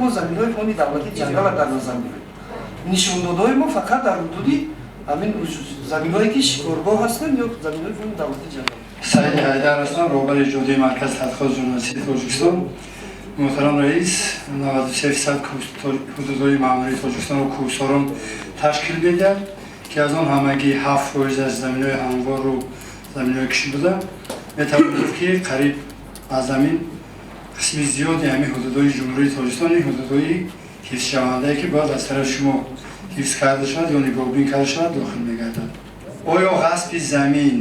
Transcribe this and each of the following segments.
Мо заминҳои фонди давлатии ҷангалро дар назар мегирем. Нишондодҳои мо фақат дар ҳудуди ҳамин заминҳое, ки шикоргоҳ ҳастанд ё заминҳои фонди давлатии ҷангал. Саид Ҳайдар ҳастам, роҳбари иҷодии Маркази тадқиқоти журналистии Тоҷикистон. Муҳтарам раис, 93% ҳудудҳои маъмурии Тоҷикистонро кӯҳсорон ташкил медиҳад, ки аз он ҳамагӣ 7% аз заминҳои ҳамвору заминҳои кишт буда, метавон гуфт, ки қариб аз замин қисми зиёди ҳамин ҳудудҳои Ҷумҳурии Тоҷикистон ҳудудҳои ҳифзшавандае, ки бояд аз тарафи шумо ҳифз карда шавад ё нигоҳбин карда шавад, дохил мегардад. Оё ғасби замин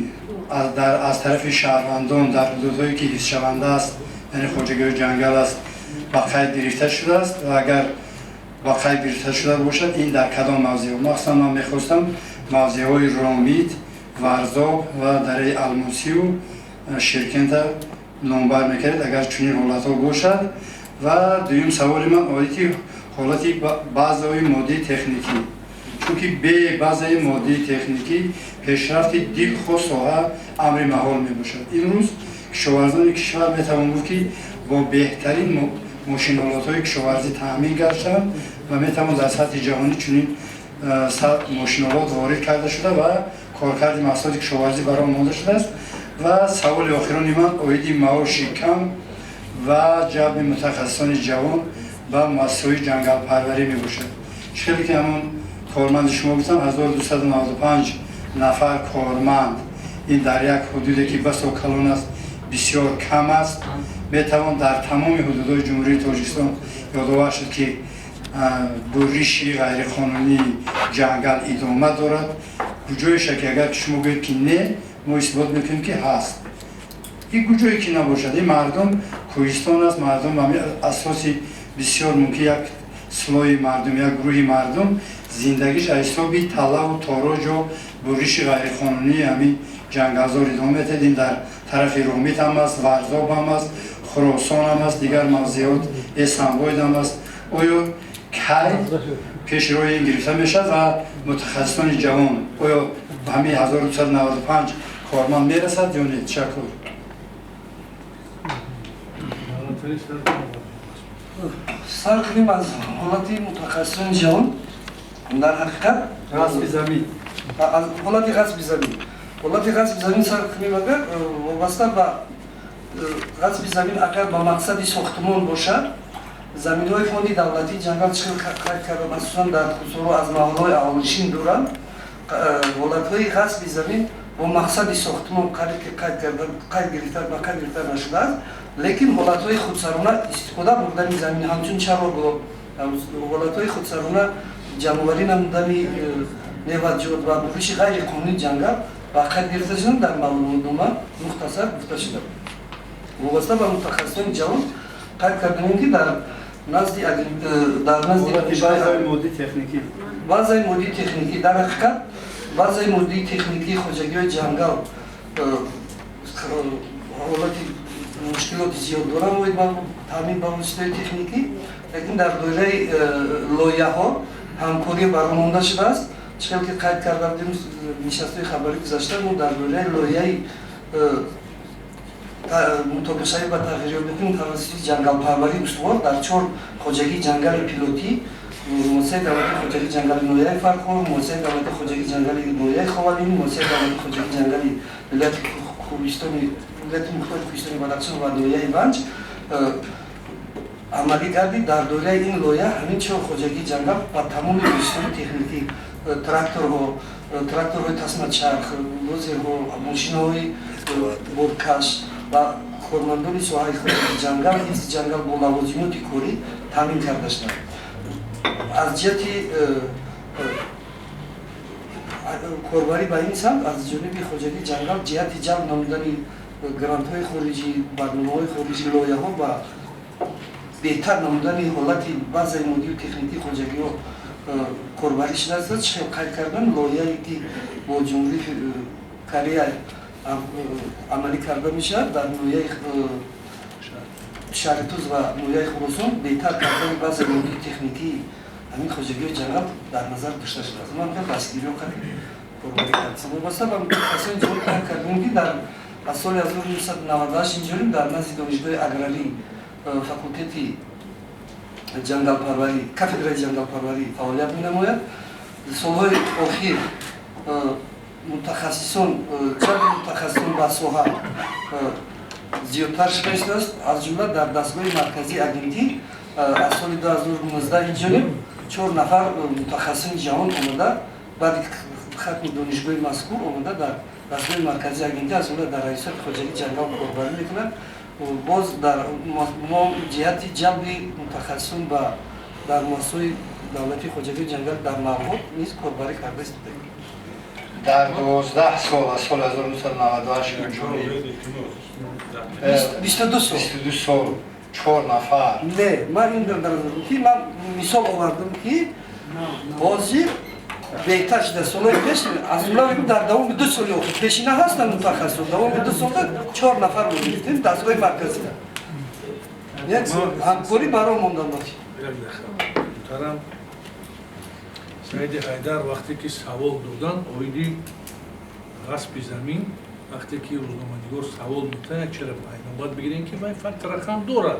аз тарафи шаҳрвандон дар ҳудудҳое, ки ҳифзшаванда аст, яъне хоҷагиҳои ҷангал аст, ба қайд гирифта шудааст ва агар ба қайд гирифта шуда бошад, ин дар кадом мавзеъ? Махсусан ман мехостам мавзеъҳои Ромит, Варзоб ва дараи Алмосию Ширкента номбар мекардед, агар чунин ҳолатҳо бошад. Ва дуюм саволи ман оиди ҳолати базаҳои моддии техникӣ, чунки бе базаи моддии техникӣ пешрафти дилхоҳ соҳа амри маҳол мебошад. Имрӯз кишоварзони кишвар метавон гуфт, ки бо беҳтарин мошинолотҳои кишоварзӣ таъмин гаштанд ва метавон дар сатҳи ҷаҳонӣ чунин мошинолот ворид карда шуда ва коркарди маҳсулоти кишоварзӣ бар он монда шудааст. Ва саволи охирони ман оиди маоши кам ва ҷалби мутахассисони ҷавон ба муассисаҳои ҷангалпарварӣ мебошад. Хеле ки ҳамон корманди шумо гуфтам, 1295 нафар корманд, ин дар як ҳудуде, ки басо калон аст, бисёр кам аст. Метавон дар тамоми ҳудудҳои Ҷумҳурии Тоҷикистон ёдовар шуд, ки буриши ғайриқонунии ҷангал идома дорад. Куҷоеша ки агар шумо гӯед, ки не, мо исбот мекунем, ки ҳаст. Ин куҷое ки набошад, ин мардум кӯҳистон аст, мардум асоси бисёр мумкин як слои мардум, як гурӯҳи мардум зиндагиш аз ҳисоби талаву тороҷу буриши ғайриқонунии ҳамин ҷангалзор идома медиҳад. Ин дар тарафи Ромит ҳам аст, Варзоб ҳам аст, Хуросон ҳам аст, дигар мавзеот, Эсамбоид ҳам аст. Оё кай пеши роҳи ин гирифта мешавад ва мутахассисони ҷавон, оё ҳамин 1295 корманд мерасад ё не? Ташаккур. Сар кунем аз ҳолати мутахассисони ҷавон. Дар ҳақиқат ғасби замин. Аз ҳолати ғасби замин, ҳолати ғасби замин сар кунем. Агар вобаста ба ғасби замин, агар ба мақсади сохтмон бошад, заминҳои фонди давлатии ҷангал, чӣ хел қайд карда, махсусан дар хусуро аз маҳаллаҳои аҳолинишин дуранд, ҳолатҳои ғасби замин бо мақсади сохтмон қариб ки қайд карда, қайд гирифта, ба қайд гирифта нашудааст. Лекин ҳолатҳои худсарона истифода бурдани замин ҳамчун чарогоҳ, ҳолатҳои худсарона ҷамъоварӣ намудани меваҷот ва буриши ғайриқонунии ҷангал ба қайд гирифта шуданд, дар маълумотнома мухтасар гуфта шуда. Вобаста ба мутахассисони ҷавон қайд карданем, ки дар назди базаи моддии техникӣ. Базаи моддии техникӣ, дар ҳақиқат базаи моддии техникии хоҷагиҳои ҷангал ҳолати мушкилоти зиёд доранд оид ба таъмин ба воситаи техникӣ. Лекин дар доираи лоиҳаҳо ҳамкорӣ баромонда шудааст. Чӣ хел ки қайд карда будем нишастҳои хабарӣ гузашта, мо дар доираи лоиҳаи мутобиқшавӣ ба тағйирёбии тавассути ҷангалпарварӣ устувор дар чор хоҷагии ҷангали пилотӣ: муассисаи давлатии хоҷагии ҷангали ноҳияи Фархор, муассисаи давлатии хоҷагии ҷангали ноҳияи Ховалин, муассисаи давлатии хоҷагии ҷангали вилояти Кӯҳистони, вилояти мухтори Кӯҳистони Бадахшон ва ноҳияи Ванҷ амалӣ гардид. Дар доираи ин лоиҳа ҳамин чор хоҷагии ҷангал ба тамоми воситаҳои техникӣ: тракторҳо, тракторҳои тасмачарх, дозерҳо, мошинаҳои боркаш ва кормандони соҳаи хоҷагии ҷангал, ҳифзи ҷангал бо лавозимоти корӣ таъмин карда шуданд. Аз ҷиҳати корбарӣ ба ин самт аз ҷониби хоҷагии ҷангал ҷиҳати ҷалб намудани грантҳои хориҷӣ, барномаҳои хориҷӣ, лоиҳаҳо ва беҳтар намудани ҳолати базаи моддию техникии хоҷагиҳо корбарӣ шудааст. Чӣ хел қайд кардан, лоиҳае ки бо Ҷумҳурии Корея амалӣ карда мешавад дар ноҳияи Шаҳритуз ва ноҳияи Хуросон, беҳтар кардани базаи моддию техникии ҳамин хоҷагиҳои ҷангал дар назар дошта шудааст. Ман хел дастгириҳо қадр корбарӣ кард. Вобаста ба мутахассисони ҷавон қайд кардем, ки дар аз соли 1998 инҷониб дар назди Донишгоҳи аграрӣ, факултети ҷангалпарварӣ, кафедраи ҷангалпарварӣ фаъолият менамояд. Солҳои охир мутахассисон, ҷалби мутахассисон ба соҳа зиёдтар шуда истодааст. Аз ҷумла дар дастгоҳи марказии агентӣ аз соли 2019 инҷониб 4 нафар мутахассисони ҷавон омада, баъди хатми донишгоҳи мазкур омада, дар дастгоҳи марказии агентӣ, аз ҷумла дар раёсати хоҷагии ҷангал корбарӣ мекунанд. Боз дар мо ҷиҳати ҷалби мутахассисон ба дар муассисаҳои давлатии хоҷагии ҷангал дар Марғоб низ корбарӣ карда истодаем. Дар 12 сол, аз соли 1998 ҷорӣ 22 сол. 22 сол, чор нафар. Не, ман ин дар ки ман мисол овардам, ки ҳозир беҳтар шуда. Солҳои пеш, аз ҷумла дар давоми 2 соли охир, пешина ҳастанд мутахассисон, давоми 2 солда 4 нафар гирифтем дастгоҳи марказида, як ҳамкорӣ баро мондан. Муҳтарам Саиди Ҳайдар, вақте ки савол додан оиди ғасби замин, вақте ки рӯзноманигор савол метавонад, чера байнобат бигирем, ки вай факт рақам дорад.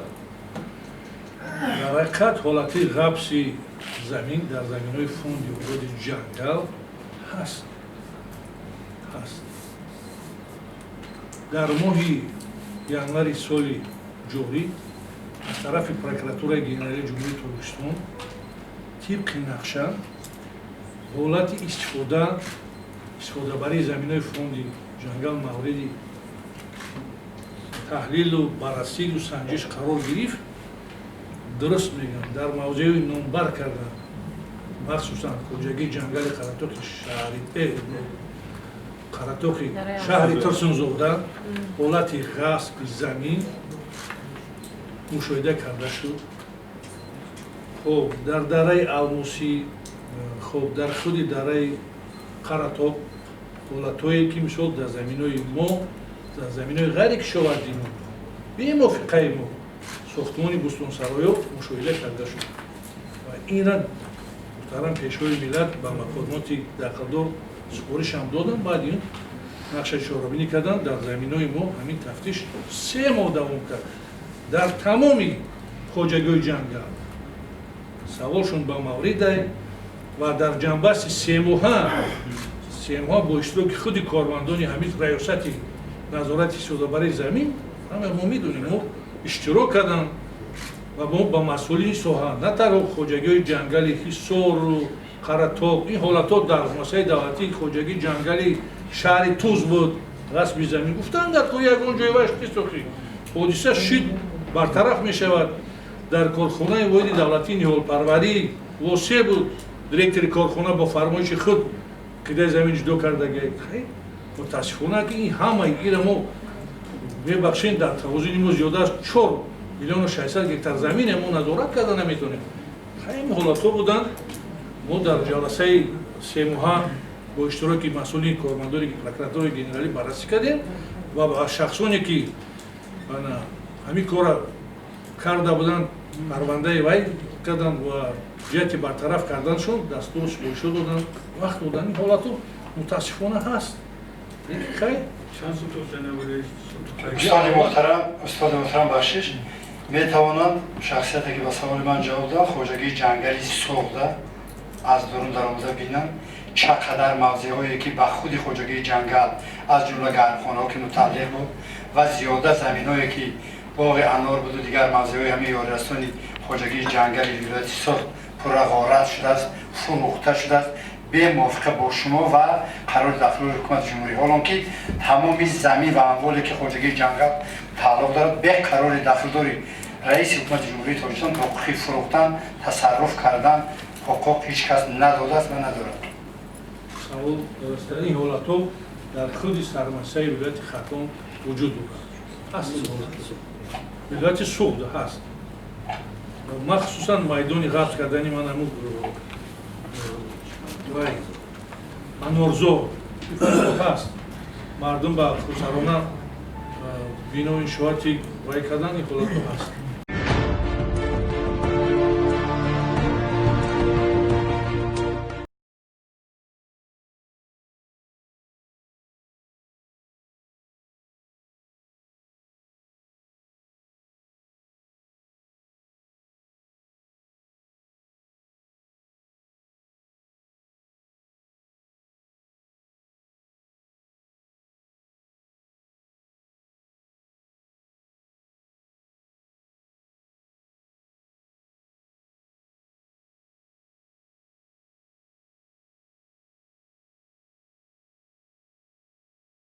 Дар ҳақиқат ҳолати ғабси замин дар заминҳои фонди озоди ҷангал ҳаст. Дар моҳи январи соли ҷорӣ аз тарафи Прокуратураи Генералии Ҷумҳурии Тоҷикистон тибқи нақша ҳолати истифодабарии заминҳои фонди ҷангал мавриди таҳлилу баррасию санҷиш қарор гирифт. Дуруст мегӯям, дар мавзеи номбар кардан, махсусан хоҷагии ҷангали Қаратоқи шаҳри Қаратоқи шаҳри Турсунзода ҳолати ғасби замин мушоҳида карда шуд. Хоб, дар дараи Алмусӣ, хоб, дар худи дараи Қаратоқ ҳолатҳое ки, мисол, дар заминҳои мо, дар заминҳои ғайрикишоварзии мо бемувофиқаи мо сохтмони бӯстонсароё мушоҳида карда шуд ва инра муҳтарам Пешвои миллат ба мақомоти дахлдор супоришам доданд. Баъди ин нақшаи чорабинӣ карданд. Дар заминҳои мо ҳамин тафтиш 3 моҳ давом кард дар тамоми хоҷагиҳои ҷангал. Саволшон ба мавридай ва дар ҷанбасти 3 моҳа бо иштироки худи кормандони ҳамин раёсати назорати истифодабарии замин, ҳама мо медонем, мо иштирок карданд ва мо ба масъулини соҳа, на танҳо хоҷагиҳои ҷангали Ҳисору Қаратоқ, ин ҳолатҳо дар муассисаи давлатии хоҷагии ҷангали шаҳри Туз буд. Ғасби замин гуфтанд, дар ко ягон ҷои ваш нестохи ҳодиса шид, бартараф мешавад. Дар корхонаи воҳиди давлатии ниҳолпарварӣ Восе буд, директори корхона бо фармоиши худ қитъаи замин ҷудо кардаги. Мутаассифона, ки ин ҳамаи ира мо мебахшем, дар тавозуни мо зиёда аз 4 миллиону 600 гектар замине мо назорат карда наметонем. Ҳамин ҳолатҳо буданд. Мо дар ҷаласаи 3 моҳа бо иштироки масъулини кормандони прокуратураи генералӣ баррасӣ кардем ва ба шахсоне ки ҳамин корра карда буданд, парвандаи вай карданд ва ҷиҳати бартараф карданшон дастуру супоришҳо доданд, вақт доданд. Ин ҳолатҳо мутаассифона ҳаст. Хай. Устоди муҳтарам, устоди муҳтарам, бахшиш, метавонанд шахсияте ки ба саволи ман ҷавоб дод, хоҷагии ҷангали Суғда аз дурун даромада бинанд, ча қадар мавзеъҳое ки ба худи хоҷагии ҷангал, аз ҷумла гармхонаҳо ки мутааллиқ буд ва зиёда заминҳое ки боғи анор буду дигар мавзеъҳои ҳамин ёрирастони хоҷагии ҷангали вилояти Суғд пурра ғорат шудааст, фурӯхта шудааст бемувофиқа бо шумо ва қарори дахлдори ҳукумати ҷумҳурӣ, ҳолон ки тамоми замин ва амволе ки хоҷагии ҷангал тааллуқ дорад, бе қарори дахлдори раиси ҳукумати Ҷумҳурии Тоҷикистон ҳуқуқи фурӯхтан, тасарруф кардан ҳуқуқ ҳеҷ кас надодааст ва надорад. Савол. Ин ҳолатҳо дар худи сармуассисаи вилояти Хатлон вуҷуд дорад, ҳаст. Вилояти Суғд ҳаст, махсусан майдони ғасб кардани ман ҳамун вай анорзор ҳаст. Мардум ба хусарона бино иншооти вай кардан, ин ҳолатҳо ҳаст.